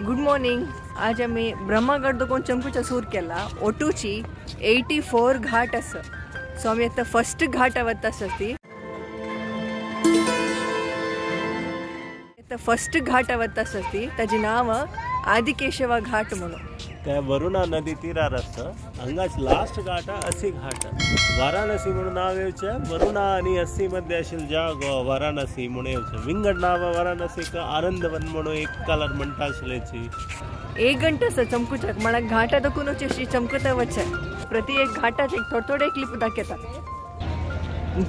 Good morning. आज आमी ब्रह्मघाट दोकोन चमकुचा सूर केला। ओटूची 84 घाट आसा। सो आमी आतां फर्स्ट घाट वता आसा ती फर्स्ट घाट वता आसा ती ताजी नांव आदिकेशव घाट म्हणून। ते वरुणा नदी तीरार आसा। हांगाच लास्ट घाट असी घाट वाराणसी म्हणून नाव येवचें। वरुणा आनी असी मध्ये आशिल्लो जागो वाराणसी म्हणून येवचें। विंगड नांव वाराणसीक आनंदवन म्हणून एक कलर म्हणटा आशिल्ल्याची। एक घंटा आसा चमकुचाक म्हळ्यार घाटा दाखोवन अशी चमकता वचचें। प्रति एक घाटाचे थोडे थोडे क्लिप दाखयता।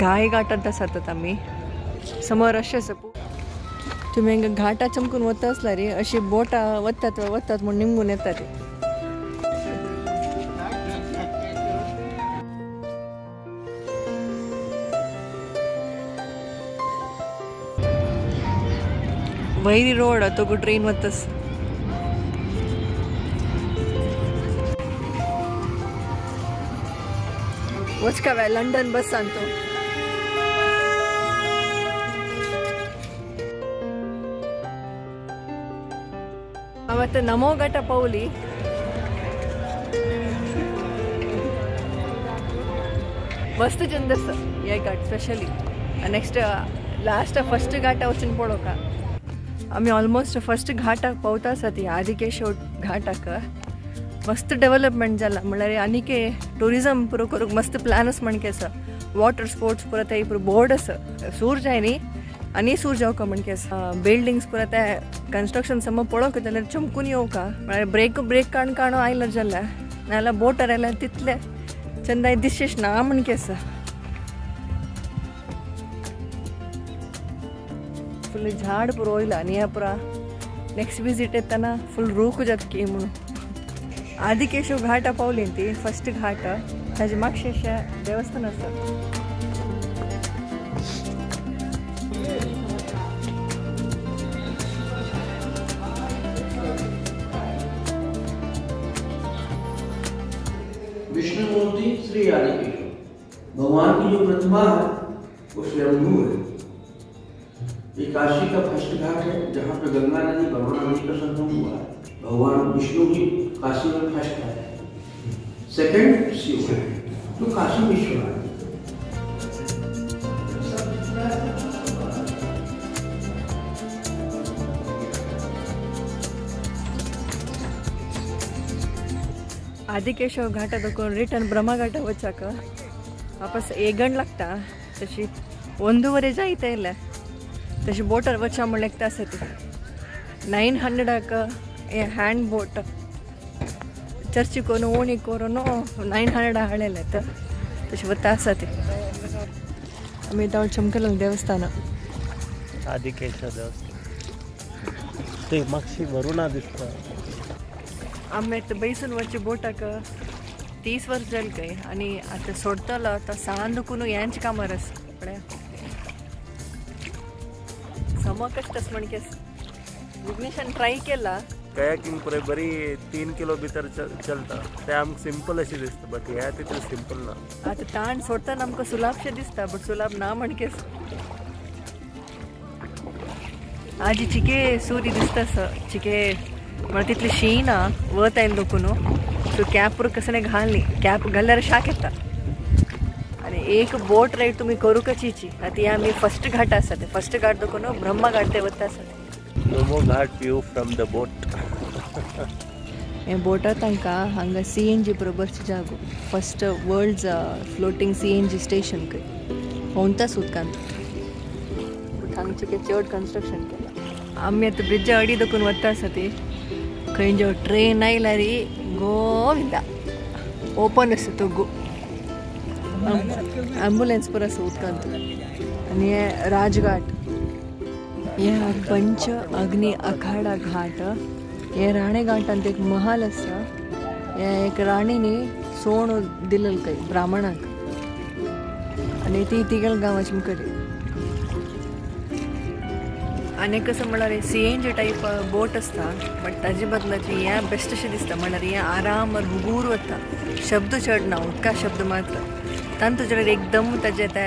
गाय घाटांत आसात आमी समोर अशें आसा। तुमी हांगा घाटा चमकून वता आसल्यार रे अशी बोटां वतात वतात म्हूण निमगून येता रे। वैरी रोड तो ट्रेन वतस। वचका लंडन बस सांगतो। आता नमो घाटा पावली। मस्त चंद आसा हे घाट स्पेशली। नेक्स्ट लास्ट फर्स्ट घाटा वचून पळोवका। आमी ऑलमोस्ट फर्स्ट घाटाक पावता आसा ती आदिकेशव घाटाक। मस्त डेवलपमेंट जाला म्हळ्यार आनीक टुरिजम पुरो करूंक मस्त प्लॅन आसा म्हणके आसा। वॉटर स्पोर्ट्स पुरो ते पुरो बोर्ड आसा। सूर जाय न्ही आनी सूर जावका म्हणके आसा। बिल्डिंग्स पुरो ते कन्स्ट्रक्शन समज पळोवंक जाल्यार चमकून येवका म्हळ्यार ब्रेक ब्रेक काण काणो आयल्यार जाल्यार नाजाल्यार बोटार आयल्यार तितले चंदाय दिशेश ना म्हणके आसा। फुल झाड पुरो वयला आनी ह्या पुरा नेक्स्ट विजीट येतना फुल रूख जाता की म्हणून। आदिकेशव घाटा पावली ती फर्स्ट घाट ताजे मागशे देवस्थान आसा। विष्णु मूर्ति श्री आदिकेशव भगवान की जो प्रतिमा है वो स्वयंभू है। ये काशी का फर्स्ट घाट है जहाँ पे गंगा नदी वरुणा नदी का संगम हुआ है। भगवान विष्णु की काशी में फर्स्ट है, सेकंड शिव है, तो काशी विश्वनाथ। आदिकेशव घाटा दाखोवन रिटर्न ब्रह्मघाटा वचाक वापस एक गंट लागता। तशी 1.25 जायत येयल्या तशी बोटार वचा म्हणल्यार एक तास येता। 900 हे हँड बोट चर्ची कोरून ओणी करून 900 हाडलेले तशें वता आसा ते। आमी आतां चमकल देवस्थान आदिकेशव देवस्थान ते मातशी वरुणा दिसता। आमी आतां बैसून वचचे बोटाक 30 वर्स जालें खंय आनी आतां सोडटलो आतां सान दुखून हेंच कामार आसा पळया सम कश्ट आसा म्हणके विघ्नेशान ट्राय केला। कयाकिंग पुरे बरी 3 किलो भितर चलता ते आमकां सिंपल अशें दिसता बट हे तितलें सिंपल ना। आतां ताण सोडटना आमकां सुलाभशें दिसता बट सुलाभ ना म्हणके आजी चिके सुरी दिसता चिके म्हळ्यार तितली शी ना वत आयलें दोकून सो कॅप पुरो कसले घाल न्ही कॅप घाल्यार शाक येता। आनी एक बोट रायड तुमी करूंकच आतां हे आमी फर्स्ट घाट आसा ते फर्स्ट घाट दोकून ब्रह्मा घाट ते वता आसा। Namo Ghat view from the boat. हे बोटार तांकां हांगा CNG बरोबरची जागो first world's floating CNG station खंय पोंवताच उदकांत बट हांगचे चड कन्स्ट्रक्शन केलां। आमी आतां ब्रिजा अडी दोकून वता आसा ती खंय जो ट्रेन आयल्यार गोविंदा ओपन आसा तो गो एम्बुलन्स पुरो आसा उदकांत। आनी हे राजघाट हे पंच अग्नी अखाडा घाट हे राणे घाटांत एक महाल आसा। हे एक राणीनी सोण दिलेल खंय ब्राह्मणाक आनी ती तिगेल गांवाची मुखार। आनी कसं म्हळ्यार CNG type बोट आसता बट ताजे बदलाचे हें बेस्ट अशें दिसता म्हळ्यार हें आराम हुगूर वता शब्द चड ना उदका शब्द मात्र तातूंत एकदम ताजे ते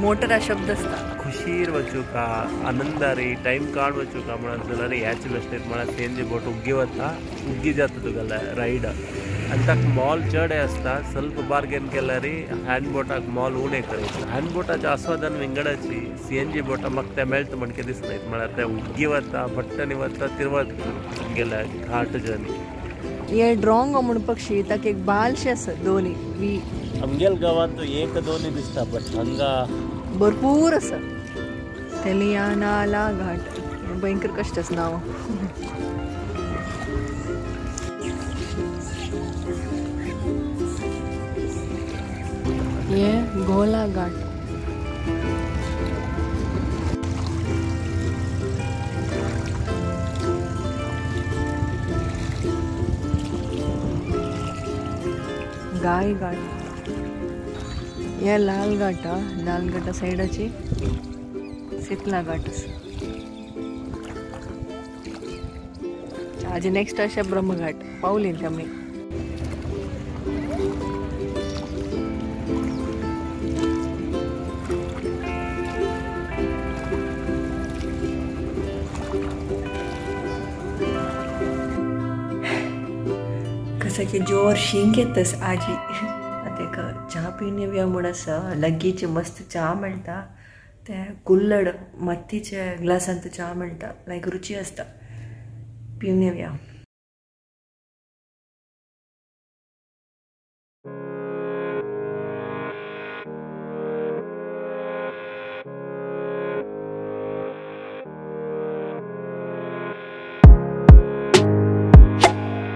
मोटरा शब्द आसता खुशीर वचूका आनंदारी टायम काड वचूका म्हणून जाल्यार ह्याच बेश्टेत म्हळ्यार सीएनजी बोट उग्गी वता उग्गी जाता तुगेले रायड आनी ताका मॉल चड आसता स्वल्प बार्गेन केल्यार हँड बोटाक मॉल उणें करयता. हँड बोटाचें आस्वादन विंगडाची सीएनजी बोटा म्हाका तें मेळटा म्हणके दिसना म्हळ्यार तें उग्गी वता भट्टनी वता तिरवत गेल्या घाट जर्नी. हे ड्रॉंग म्हण पक्षी ताका एक बालशे आसा दोनी वी आमगेल गांवांत एक दोनी दिसता बट हांगा भरपूर आसा. तेलियानाला घाट भयंकर कश्ट आसा नांव. हे गोला घाट. गाय घाट. हे लाल घाट लाल घाटा सायडाची सितला घाट आसा. आज नेक्स्ट अशें ब्रह्मघाट पावली आमी. कसं की जोर शींक येतस आजी. आतां एक च्या पिवन येवया म्हूण आसा. लगीच मस्त च्या मेळटा ते कुल्लड मातीच्या ग्लासांत च्या मेळटा लायक रुची आसता. पिवन येवया.